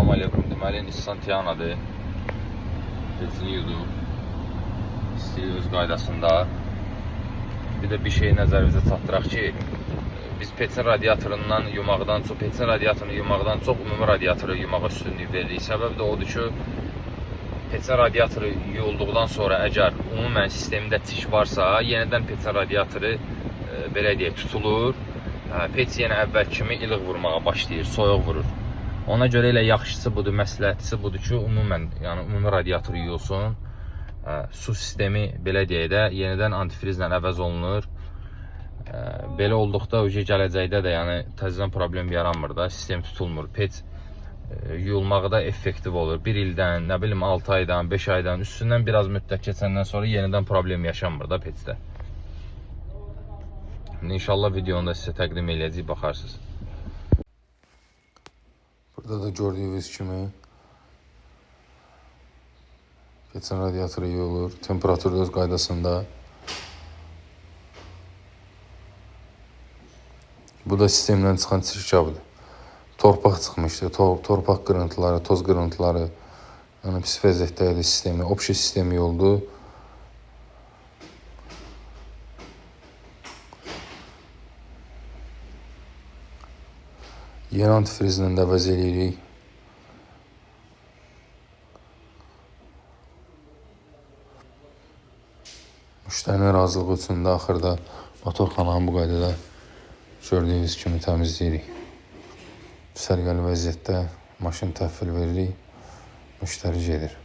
Salam aleyküm. Deməli Nissan Tianadır. Peçini yuduq. İsti öz qaydasında. Bir də bir şey nəzərinizə çatdıraq ki, biz peçin radiatorundan yumaqdan çox, peçin radiatorunu yumaqdan çox ümumi radiatoru yumağa üstünlük veririk. Səbəb də odur ki, peçin radiatoru yuyulduqdan sonra əgər ümumən sistemdə çiş varsa, yenidən peçin radiatoru belə deyək, tutulur. Peç yenə əvvəl kimi ilıq vurmağa başlayır, soyuq vurur. Ona görə elə yaxşısı budur, məsləhətlisi budur ki, ümumən, yəni ümumi radiator yuyulsun. Su sistemi belə deyək də yenidən antifrizlə əvəz olunur. Belə olduqda öcə gələcəkdə də yəni təzədən problem yaranmır da, sistem tutulmur. Peç yuyulmağı da effektiv olur. Bir ildən, nə bilim 6 aydan, 5 aydan üstündən biraz müddət keçəndən sonra yenidən problem yaşanmır da peçdə. İnşallah videonu da sizə təqdim eləyəcəyik, baxarsınız. Burada da gördüyünüz kimi peçin radiatoru yuyulur. Temperatur da öz qaydasında. Bu da sistemdən çıxan çirkabdır. Torpaq çıxmışdı. Torpaq qırıntıları, toz qırıntıları. Yəni pis vəziyyətdə idi sistemi. Obşi sistemi yuyuldu. Yeni antifrizlə də əvəz eləyirik. Müştərinin razılığı üçün də axırda motorxananı bu qaydada gördüyünüz kimi təmizləyirik. Səliqəli vəziyyətdə maşın təhvil veririk. Müştəri gedir.